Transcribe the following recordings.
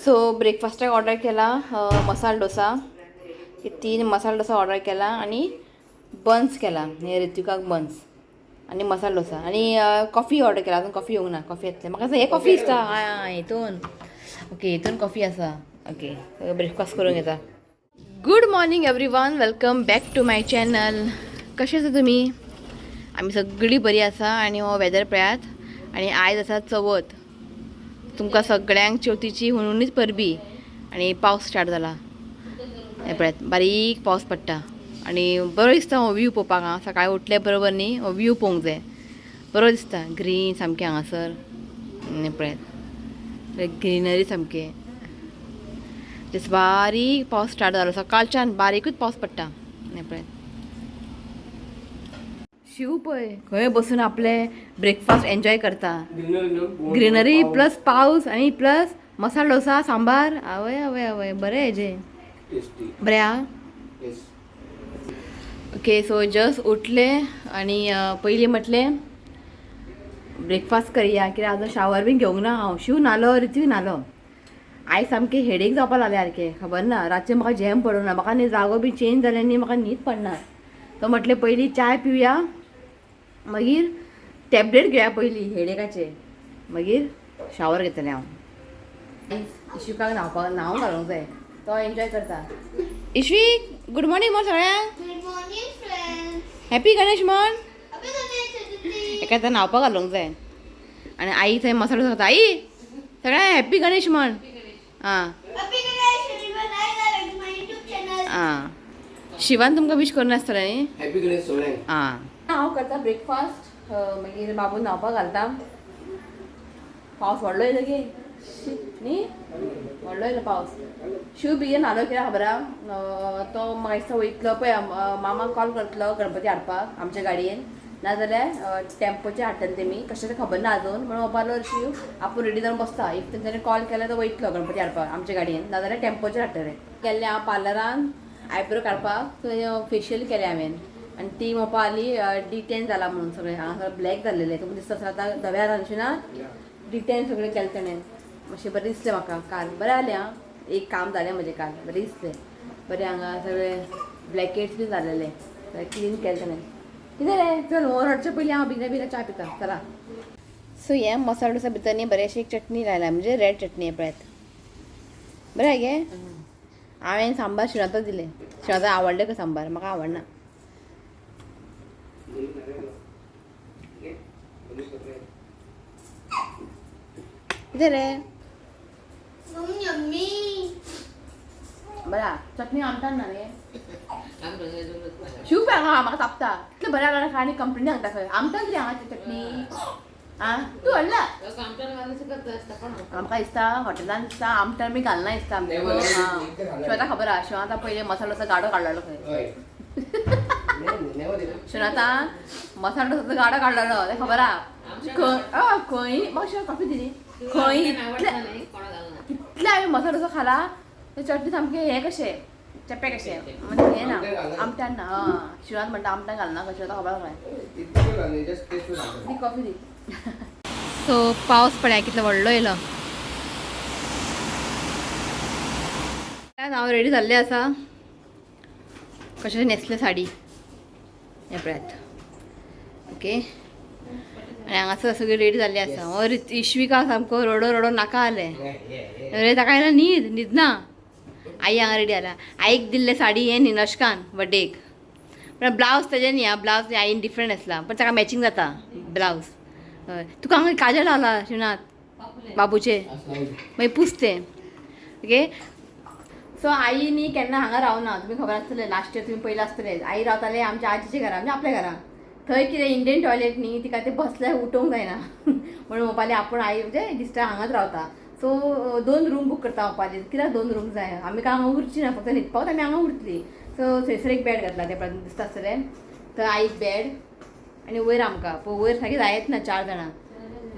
So ब्रेकफास्टाक order केला masala dosa, 3 masala dosa order केला आणि बन्स केला, हे ऋत्विकाक बन्स आणि मसाला डोसा आणि कॉफी ऑर्डर केला. अजून कॉफी येवंक ना, कॉफी येतले म्हाका. हे कॉफी दिसता हितून. ओके, हितून कॉफी आसा. ओके, ब्रेकफास्ट करून घेता. Good morning everyone, welcome back to my channel. कशें आसा तुमी? आमी सगळीं बरी आसा. आनी हो वेदर पळयात. आनी आयज आसा चवथ, तुमकां सगळ्यांक चवथीची हुनहुनीत परबी. आनी पावस स्टार्ट जाला, हें पळयात, बारीक पावस पडटा आनी बरो दिसता हो व्यू पळोवपाक. आं, सकाळी उठले बरोबर न्ही हो व्यू पळोवंक जाय, बरो दिसता ग्रीन सामकें हांगासर. हें पळयात, ग्रिनरी सामकें. जस्ट बारीक पावस स्टार्ट जालो, सकाळच्यान बारीकूच पावस पडटा. हें पळयात, शिव पळय खंय बसून आपले ब्रेकफास्ट एन्जॉय करता. ग्रिनरी प्लस पावस आनी प्लस मसाला डोसा सांबार. आवय आवय आवय, बरें हेजें. टेस्टी. बरें आं. येस. ओके, सो जस्ट उठले आनी पयलीं म्हटलें ब्रेकफास्ट करया, कित्याक अजून शावर बीन घेवंक ना हांव. शिव न्हालो, ऋत्विक न्हालो. आयज सामकें हेडेक जावपा लागलें सारकें, खबर ना. रातचें म्हाका झेम पडूंक ना, म्हाका न्ही जागो बी चेंज जालें न्ही, म्हाका न्हीद पडना. तो म्हटलें पयलीं चाय पिवया, मागीर टॅबलेट घेवया पयलीं हेडेकाचे, मागीर शावर घेतलें हांव. इश्विकाक न्हांवपाक न्हांवंक घालूंक जाय, तो एन्जॉय करता. इश्वीक, गुड मॉर्निंग म्हण सगळ्यांक. Good morning, friends. Happy Ganesh म्हण. Happy Ganesh Chaturthi. एका आतां न्हांवपाक घालूंक जाय. आनी आई थंय मसालो खाता. आई, सगळ्यांक हॅप्पी गणेश म्हण. आं. Happy Ganesh everyone. I like my YouTube channel. आं, शिवान तुमकां विश करून आसतलें न्ही. हॅपी गणेश सगळ्यांक. आं, हांव करता ब्रेकफास्ट, मागीर बाबू न्हांवपाक घालता. पावस व्हडलो येयलो गे न्ही, व्हडलो येयलो पावस. शिव बेगीन न्हालो, कित्याक खबर आहा, तो म्हाका दिसता वयतलो पळय, मामाक कॉल करतलो गणपती हाडपाक आमच्या गाडयेन, नाजाल्यार टेम्पोचे हाडटले तेमी, कशें तें खबर ना अजून. म्हणून म्हणपालो शिव आपूण रेडी जावन बसता, if तेंच्यांनी कॉल केल्यार तो वयतलो गणपती हाडपाक आमच्या गाडयेन, नाजाल्यार टेम्पोचेर हाडटले. गेल्लें हांव पार्लरान आयब्रो काडपाक, थंय फेशियल केलें हांवें आनी ती म्हणपा आली डिटेन जाला म्हणून, सगळें हांगा सगळें ब्लॅक जाल्लेलें तुमकां दिसता आसता आतां धव्या जालें ना, डिटेन सगळें केलें तेणें. मातशें बरें दिसलें म्हाका काल, बरें जालें आं, एक काम जालें म्हजें काल, बरें दिसलें. बरें हांगा सगळे ब्लॅकेट्स बी जालेले सगळें क्लीन केलें तेणें. कितें रे, चल हो रडचे पयलीं हांव बेगीन बेगीन च्या पिता, चला. सो हे मसाला डोसा भितर न्ही बरें अशी एक चटणी लायला, म्हणजे रेड चटणी पळयात, बरें गे. हांवें सांबार शिणातो दिलें, शिणातो आवडलें का सांबार, म्हाका आवडना. कितें रे? Yum yummy. बरें, चटणी आमटान ना रे शिव, पळय हांगा म्हाका तापता इतलें बरें जाल्यार आनी कंप्लेन सांगता खंय आमटान कितें हांगा चटणी. आं, तूं हाडला, आमकां दिसता हॉटेलान दिसता आमटान बी घालना दिसता आमकां. शिवाता खबर आहा, शिवान आतां पयलीं मसालो डोसा गाडो काडलेलो खंय. शिवनाथान मसाला डोसाचो गाडो काडलेलो तें खबर आहा. खंय खंय म्हाका शिवान कॉफी दिली खंय, इतलें हांवें मसाला डोसा खाला, ते चटणी सामकें हें कशें चेपें कशें, म्हणजे हें ना, आमटान ना. आं, शिवान म्हणटा आमटान घालना कशें, आतां खबर आहा. दी कॉफी दी. सो पावस पळया कितलो व्हडलो येयलो. हांव रेडी जाल्लें आसा, कशें न्हेसलें साडी हें पळयात. ओके, आनी हांगासर सगळी रेडी जाल्ली आसा. हो इश्विका सामको रडो रडो नाका जालें, अरे ताका येयला न्हीद, न्हिदना. आई हांगा रेडी जाल्या. आईक दिल्ले साडी हें निनशकान बड्डेक, पण ब्लावज तेजें न्ही आं, ब्लावज आईन डिफरंट आसला, पण ताका मॅचिंग जाता ब्लावज. हय, तुका हांगा काजल लावला शिवनाथ बाबूचे, मागीर पूस तें. ओके, सो आई न्ही केन्ना हांगा रावना, तुमी खबर आसतलें, लास्ट इयर तुमी पयलें आसतलें. आई रावताले आमच्या आजीच्या घरा, म्हणजे आपल्या घरा. थंय कितें इंडियन टॉयलेट न्ही, तिका तें बसल्यार उठोवंक जायना म्हणून म्हणपाली आपूण आई म्हणजे दिसता हांगाच रावता. सो 2 रूम बूक करता म्हणपाली, कित्याक 2 रूम जाय, आमी काय हांगा उरची ना, फक्त न्हिदपाकूच आमी हांगा उरतली. सो थंयसर एक बेड घातला तें पळय दिसता आसतलें, थंय आईक बेड आनी वयर आमकां, पळय वयर सारकें जायत ना, 4 जाणां,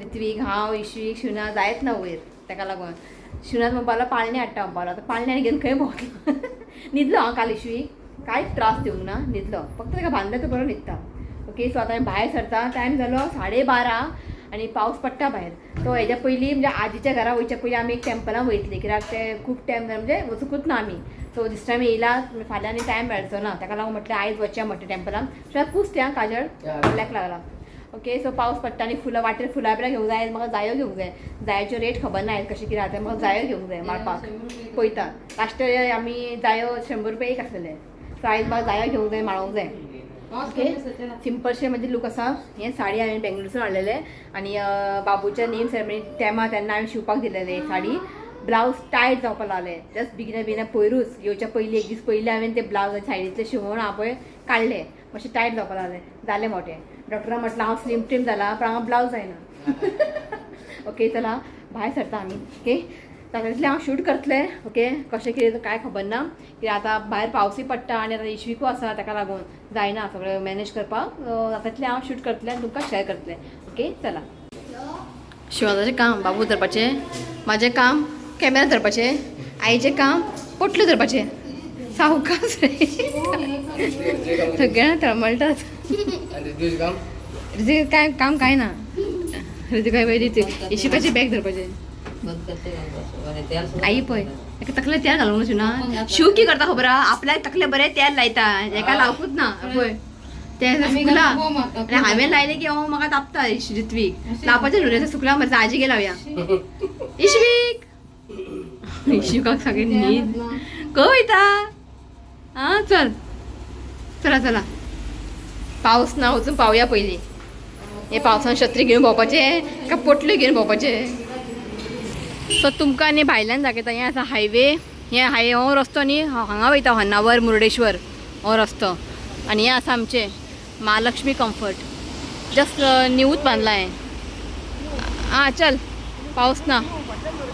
ऋत्वीक, हांव, इश्वीक, शिवनाथ जायत ना वयर. ताका लागून शिवनाथ म्हणपालो पाळणें हाडटा म्हणपालो, आतां पाळणें घेवन खंय भोंवतलो. न्हिदलो हांव काल इश्वीक, कांयच त्रास दिवंक ना, न्हिदलो, फक्त ताका बांदले तो बरो न्हिदता. ओके, सो आतां आमी भायर सरता, टायम जालो 12:30. आनी पावस पडटा भायर. सो हेज्या पयलीं म्हणजे आजीच्या घरा वयच्या पयलीं आमी एक टेम्पलान वयतली, कित्याक ते खूब टायम जालो म्हणजे वचुंकूच ना आमी. सो दीस टायम येयला, फाल्यां आनी टायम मेळचो ना, ताका लागून म्हटलें आयज वचया म्हटलें टेम्पलान. सो पूस तें काजळ ब्लॅक लागला. ओके, सो पावस पडटा आनी फुलां वाटेर फुलां बिलां घेवंक जाय. म्हाका जायो घेवंक जाय, जायाच्यो रेट खबर ना कशें कितें आतां. म्हाका जायो घेवंक जाय माळपाक पळयता. लास्ट इयर आमी जायो 100 रुपया एक आसलेले. सो आयज म्हाका जायो घेवंक जाय, माळोवंक जाय. ओके, सिंपलशें म्हणजे लूक आसा. हें साडी हांवें बेंगलोरसून हाडलेले आनी बाबूच्या नेम सेरेमनी तेमा तेन्ना हांवें शिवपाक दिलेले साडी. ब्लावज टायट जावपाक लागले जस्ट बेगिना बेगिना पयरूच येवच्या पयलीं एक दीस पयलीं हांवें ते ब्लावज सायडींतले शिवण हांव पळय काडले, मातशें टायट जावपाक लागलें, जालें मोटें. डॉक्टरान म्हटलें हांव स्लीम ट्रीम जाला पण हांगा ब्लावज जायना. ओके, चला भायर सरता आमी. ओके, तातूंतलें हांव शूट करतलें. ओके, कशें कितें कांय खबर ना, कित्याक आतां भायर पावसूय पडटा आनी आतां इश्वीकूय आसा, ताका लागून जायना सगळें मॅनेज करपाक. तातूंतलें हांव शूट करतलें आनी तुमकां शेअर करतलें. ओके, चला. शिवाजाचें काम बाबू धरपाचें, म्हाजें काम कॅमेरा धरपाचें, आईचें काम पोटल्यो धरपाचें. सावकाश रे, सगळ्यांना तळमळटात. ऋतिक काय काम काय ना, ऋतिक काय पळय इशिकाची बॅग धरपाचें. आई पळय एका तकले तेल घालूंक ना. शिव की करता खबर आहा, आपल्याक तकले बरें तेल लायता, एका लावकूच ना. पळय तें सुकला आनी हांवें लायलें की हांव म्हाका तापता. ऋत्वीक लावपाचें न्हू रे, सुकला मरे. आजी गे लावया. इश्वीक, इश्विकाक सगळें न्हीद खंय वयता. आं चल चला चला, पावस ना वचून पावया पयलीं. हे पावसान छत्री घेवन भोंवपाचें काय पोटल्यो घेवन भोंवपाचें. सो तुमकां न्ही भायल्यान दाखयता. हें आसा हायवे, हें हायवे हो रस्तो न्ही हांगा वयता होन्नावर मुर्डेश्वर हो रस्तो. आनी हें आसा आमचें महालक्ष्मी कम्फर्ट, जस्ट न्यूच बांदलां हें. आं चल, पावस ना.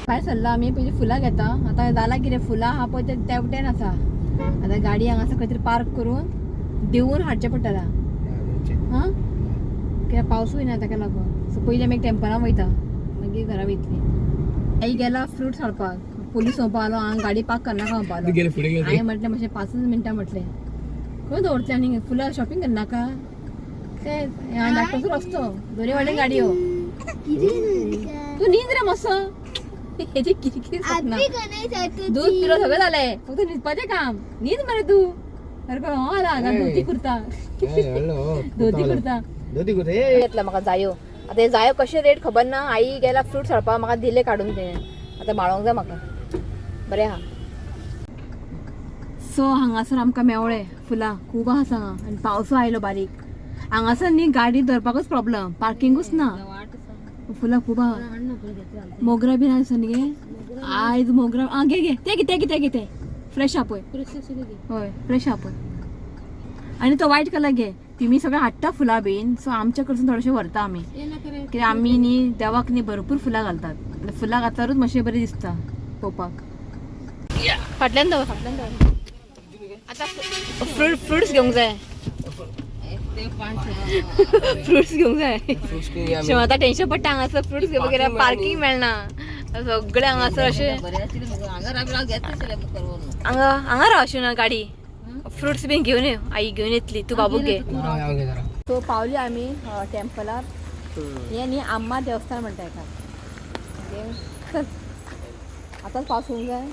भायर सरला आमी, पयलीं फुलां घेता. आतां जालां कितें, फुलां आहा पळय ते तेवटेन आसा. आतां गाडी हांगासर खंय तरी पार्क करून देवून हाडचें पडटलां. हां, कित्याक पावसूय ना ताका लागून. सो पयलीं आमी एक टेम्पलान वयता, मागीर घरा वयतली. आई गेला फ्रुट्स हाडपाक, पोलीस म्हणपा लागलो हांगा गाडी पार्क करनाका म्हणपा लागलो. हांवें म्हटलें मातशें 5 मिनटां म्हटलें खंय दवरतलें आनी फुलां शॉपिंग करनाका. तें धाकटोसो रस्तो, दोनी वाटेन गाडयो. तूं न्हीद रे मातसो, हेजी कितें कितें सपना. दूद पिलो सगळें जालें, फक्त न्हिदपाचें काम. न्हीद मरे तूं सारको. हो आला हांगा धोती कुर्ता, धोती कुर्ता धोती कुर्ता घेतला म्हाका जायो. आतां हे जायो कशें रेट खबर ना. आई गेला फ्रुट्स हाडपाक, म्हाका दिले काडून ते, आतां माळोंक जाय म्हाका. बरें आहा. सो हांगासर आमकां मेवळे फुलां खूब आसा हांगा आनी पावसूय आयलो बारीक. हांगासर न्ही गाडी धरपाकूच प्रॉब्लम, पार्किंगूच ना. फुलां खूब आहा, मोगरा बीन आसा न्ही गे. आयज मोगरा आं घे घे ते घे ते घे ते घे ते फ्रेश आहा पळय. हय फ्रेश आहा पळय. आनी तो व्हायट कलर घे. तिमी सगळें हाडटा फुलां बीन, सो आमच्या कडसून थोडेशें व्हरता आमी, कित्याक आमी न्ही देवाक न्ही भरपूर फुलां घालतात. फुलां घातल्यारूच मातशें बरें दिसता पळोवपाक. फाटल्यान दवर, फाटल्यान दवर. आतां फ्रुट्स घेवंक जाय, फ्रुट्स घेवंक जाय. आतां टेन्शन पडटा हांगासर फ्रुट्स घेवपाक, कित्याक पार्किंग मेळना सगळें हांगासर. अशें हांगा हांगा राव अशें ना गाडी. फ्रुट्स बीन घेवन यो, आई घेवन येतली, तूं बाबू घे. सो पावली आमी टेम्पलार. हें न्ही आम्मा देवस्थान म्हणटा हेका. चल आतांच पावस येवंक जाय.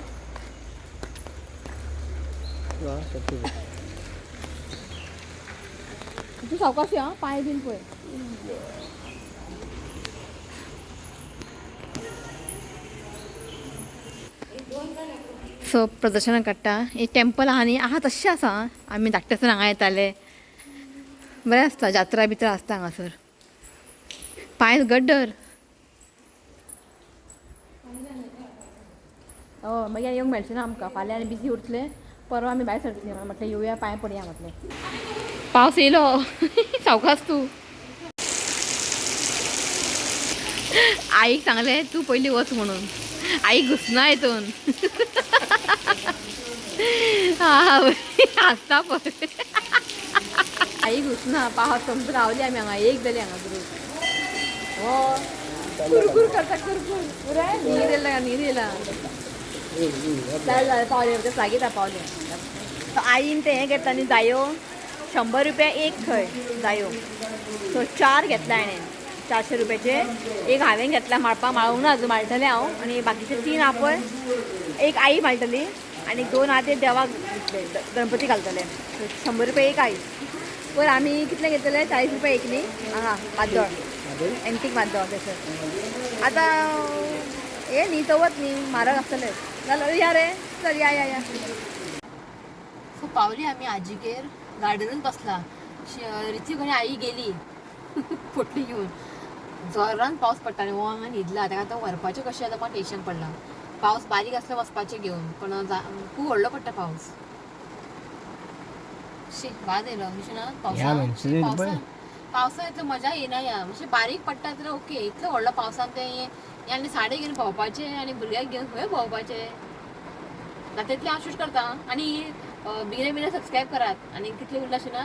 तूं सावकाश आं, पांय बीन पळय. सो प्रदर्शनां काडटा. हें टेम्पल आहा न्ही, आहा तशें आसा. आमी धाकटे आसतना हांगा येताले, बरें आसता, जात्रा बित्रा आसता हांगासर. पांय गड्डर. हय मागीर येवंक मेळचें ना आमकां, फाल्यां आनी बिजी उरतलें. परवा आमी भायर सरतलीं, म्हटलें येवया पांय पडया म्हटलें. पावस येयलो, सावकाश तूं. आईक सांगलें तूं पयलीं वच म्हणून, आई घुसना हितून. हांसता पळय. आई घुसना. पावस सोमतो रावली आमी हांगा, एक जाली हांगा सुरू. हो कुरकुर करता, कुरकुर पुराय न्हीद येयला, न्हीद येयला. जालें जालें, पावलें लागींच पावलें. आईन तें हें घेतला न्ही जायो, 100 रुपया एक खंय जायो. सो 4 घेतला हाणें. 400 रुपयाचे. एक हांवें घेतला माळपा, माळूंक ना अजून, माळटलें हांव. आनी बाकीचे 3 आपय, एक आई माळटली आनी 2 आहा ते देवाक दितले, गणपती घालतले. 100 रुपया एक आई. पयर आमी कितले घेतले? 40 रुपया एक न्ही. हांगा माद्दोळ, एंटीक माद्दोळ तशें. आतां हे न्ही चवथ न्ही, म्हारग आसतलें. जाल्यार या रे, चल या या या. सो पावली आमी आजीगेर, गार्डनूच बसला. ऋतिक आनी आई गेली पोटली घेवन. जोरान पावस पडटा आनी हो हांगा न्हिदला. ताका आतां व्हरपाचें कशें आतां म्हाका टेंशन पडलां. पावस बारीक आसलो वचपाचें घेवन, पण खूब व्हडलो पडटा पावस. शी वाज येयलो अशें ना. पावसान पावसान इतलो मजा येना. या मातशें बारीक पडटा जाल्यार ओके, इतलो व्हडलो पावसान तें आनी साडी घेवन भोंवपाचें आनी भुरग्यांक घेवन खंय भोंवपाचें. जाता तितलें हांव शूट करता. आनी बेगीन बेगीन सबस्क्रायब करात. आनी कितले उरला अशें ना?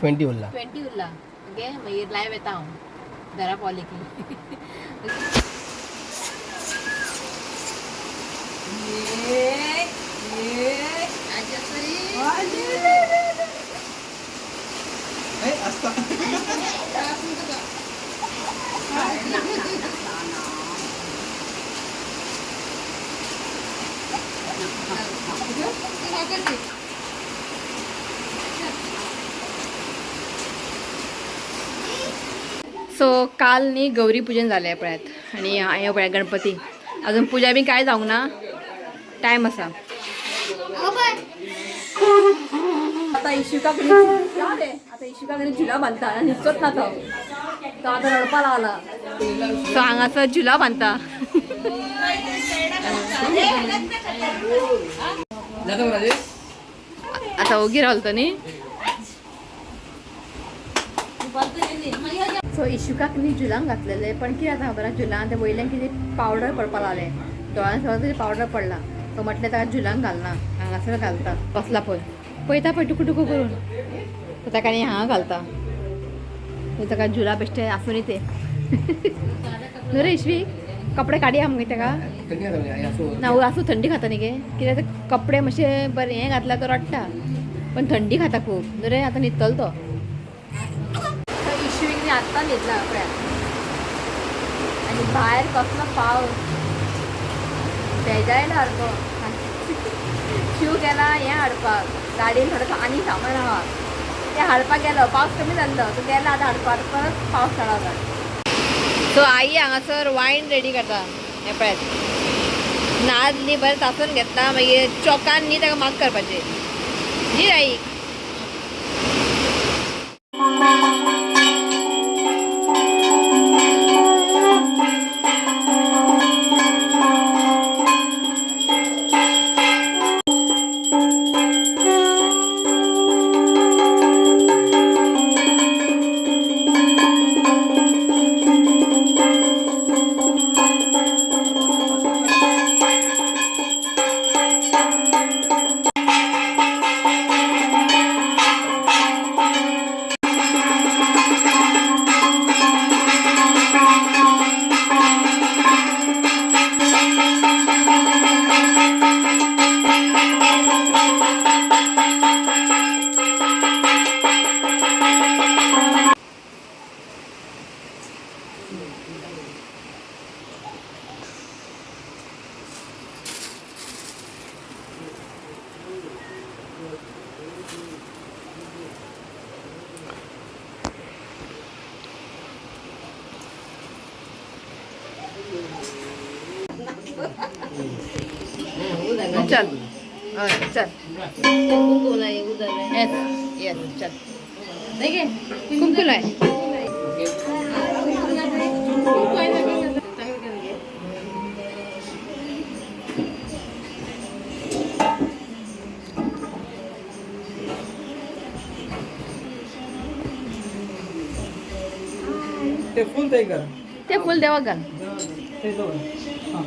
20 उरला. 20 उरला. ओके, मागीर लायव येता हांव घरा पावलें की. सो काल न्ही गौरी पूजन जालें पळयात. आनी हें पळयात गणपती. अजून पुजा बी कांय जावंक ना, टायम आसा. आता इशिका आता इशिका झुला बांदता आनी न्हिदचोच ना तो, तो आतां रडपा लागला. सो हांगासर झुला बांदता. आतां ओगी रावलो तो न्ही. सो इशुकाक न्ही झुलांक घातलेले, पण कितें जाता खबर आहा, झुलान ते वयल्यान कितें पावडर पडपा लागलें दोळ्यान, सगळें तरी पावडर पडला. सो म्हटलें ताका झुलांक घालना, हांगासर घालता. बसला पळय, पळयता पळय टुकू टुकू करून. सो ताका न्ही हांगा घालता. सो ताका झुला बेश्टे आसूं न्ही ते. न्हू रे इश्वी, कपडे काडया मगे ताका ना. आसूं, थंडी खाता न्ही गे. कित्याक ते कपडे मातशे बरें हें घातल्यार तो रडटा, पण थंडी खाता खूब. न्हू रे, आतां न्हिदतलो तो. इश्वीक न्ही आत्तां न्हिदला पळयात. आनी भायर कसलो पावस बेजायला सारको. शिव गेला हें हाडपाक गाडयेन, थोडें आनी सामान आहा तें हाडपाक गेलो. पावस कमी जाल्लो, तो गेला आतां हाडपाक, परत पावस स्टार्ट जाता. सो आई हांगासर वायन रेडी करता. हें पळयात, नाद न्ही बरें तासून घेतला, मागीर चोकान न्ही ताका माग करपाचें न्ही आई. चल चल, येस येस, चल कुंकू लाय. ते फुल तयार करा. ते फुल देवाक घाल. ते दोन. हां.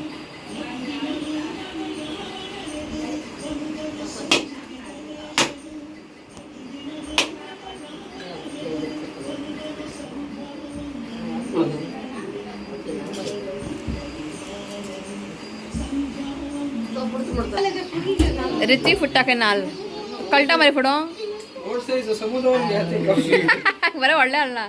रिती फुट्टा काय नाल कळटा मरे फुडो. समुद्रावर घ्या ते. बरें व्हडलें हाडला.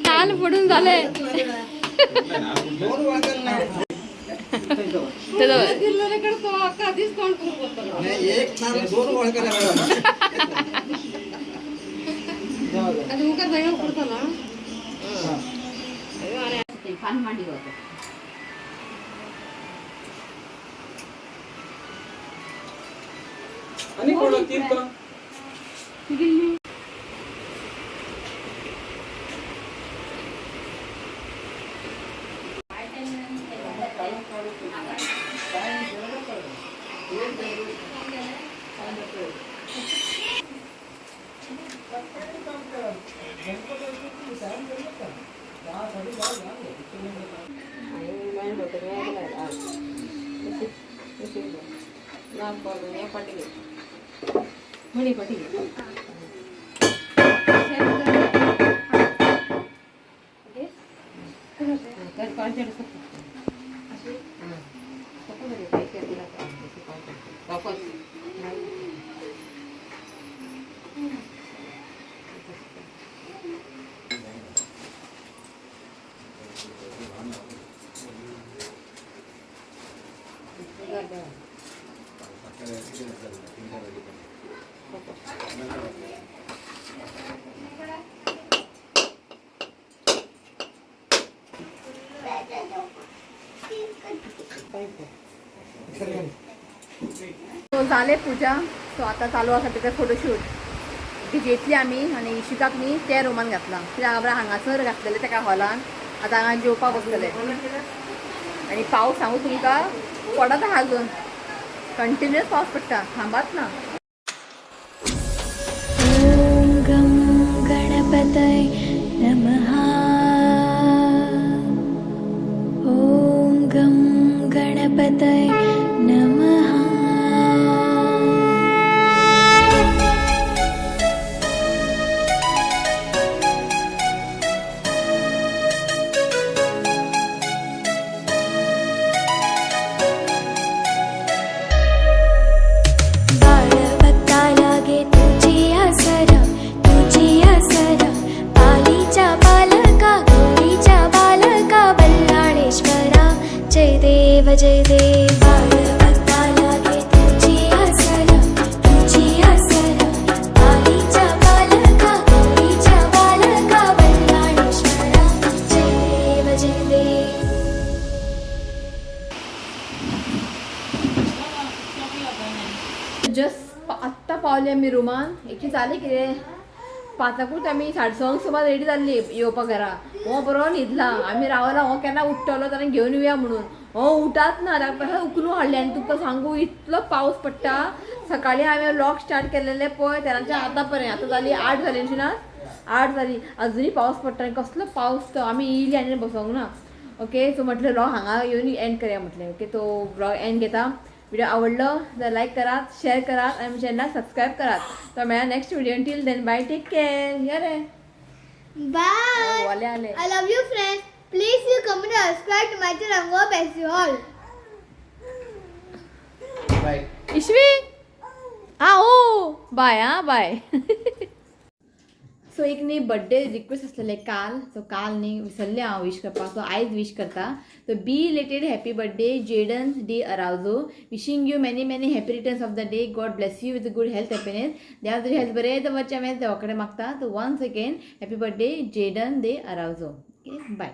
कान पडून झाले. आणि कोण तीर्थ. सो जाले पूजा. सो आता चालू आसा तेचा फोटोशूट. जेतली आमी आनी इशिकाक न्ही त्या रुमान घातला कित्याक खबर हांगासर घातलेले तेका हॉलान. आतां हांगा जेवपाक बसतले आनी पावस सांगू तुमकां पडत आहा अजून कंटिन्युअस पावस पडटा, थांबात ना. ॐ गं गणपतये नमः. ॐ गं गणपतये नमः. बाळभक्ता लागे तुझी आसरा, तुझी आसरा. पालीच्या बालका, गौरीच्या बालका, बल्लाळेश्वरा, जय देव जय देव. बाळभक्ता लागे तुझी आसरा, तुझी आसरा. पालीच्या बालका, गौरीच्या बालका, बल्लाळेश्वरा, जय देव जय देव. जस्ट आत्तां पावले आमी रुमान. एकटी जालें कितें, पांचाकूच आमी 6:30 सुमार रेडी जाल्ली येवपाक घरा. हो बरो न्हिदला, आमी रावला हो केन्ना उठ्ठलो ताणें घेवन येवया म्हणून. हो उठात ना, ताका उखलून हाडलें. आनी तुमकां सांगू इतलो पावस पडटा. सकाळीं हांवें व्लॉग स्टार्ट केलेले पळय तेन्नाच्या आतां पर्यंत, आतां जाली 8 जाली न्ही ना, 8 जाली, अजुनूय पावस पडटा. आनी कसलो पावस तो, आमी येयली आनी बसोंक ना. ओके, सो म्हटलें व्लॉग हांगा येवन एंड करया म्हटलें. ओके, तो व्लॉग एंड घेता. व्हिडिओ आवडलो जाल्यार लायक करात, शेअर करात आनी चॅनलाक सबस्क्रायब करात. तो मेळ्ळा next video. Till then bye, take care. या रे. Bye. वाले आले. I love you friends. Please you comment and subscribe to my channel. God bless you all. Bye. Ishvi हा ओ बाय. हा बाय. सो एक न्ही बड्डे रिक्वेस्ट आसलेले काल. सो काल न्ही विसरलें हांव विश करपाक, सो आयज विश करता. So belated happy birthday Jaden D Araujo. Wishing you many many happy returns of the day. God bless you with good health, happiness. देवा तुजी हेल्थ बरें दवरचें हांवें देवा कडेन मागता. So once again happy birthday Jaden De Araujo. Okay, bye.